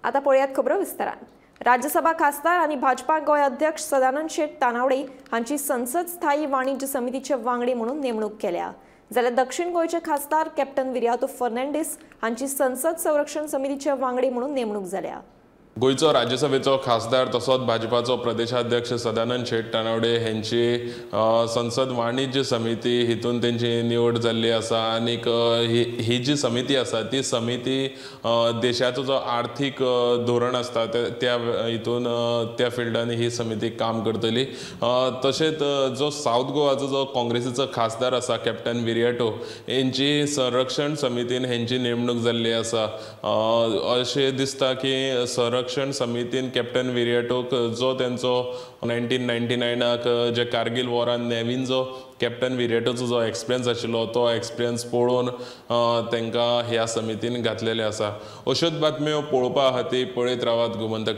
आतां पळयात खबरो विस्तारान. राज्यसभा खासदार आनी भाजपा गोंय अध्यक्ष सदानंद शेट तानावडे हांची संसद स्थायी वाणिज्य समितीचे वांगडी म्हणून नेमणूक केल्या. जाल्यार दक्षिण गोंयचे खासदार कॅप्टन विरियातो फर्नांडीस हांची संसद संरक्षण समितीचे वांगडी म्हणून नेमणूक जाल्या. गोंयचो राज्यसभेचो खासदार तसोच भाजपाचो प्रदेशाध्यक्ष सदानंद शेट तानावडे हेंची संसद वाणिज्य समिती हितून तेंची निवड जाल्ली आसा. आनीक ही जी समिती आसा ती समिती देशाचो जो आर्थीक धोरण आसता त्या हितून त्या फिल्डान ही समिती काम करतली. तशेंच जो सावथ गोवाचो जो काँग्रेसीचो खासदार आसा कॅप्टन विरियाटो हेंची संरक्षण समितीन हेंची नेमणूक जाल्ली आसा. अशें दिसता की संरक्षण समितीन कॅप्टन विरियाटोक जो तेंचो 1999 जे कारगिल वॉरान नेवीन जो कॅप्टन विरियाटोचो जो एक्सपिरियन्स आशिल्लो तो एक्सपिरियन्स पळोवन तांकां ह्या समितीन घातलेले आसा. अश्योच बातम्यो पळोवपा खातीर पळयत रावात गोमंतक.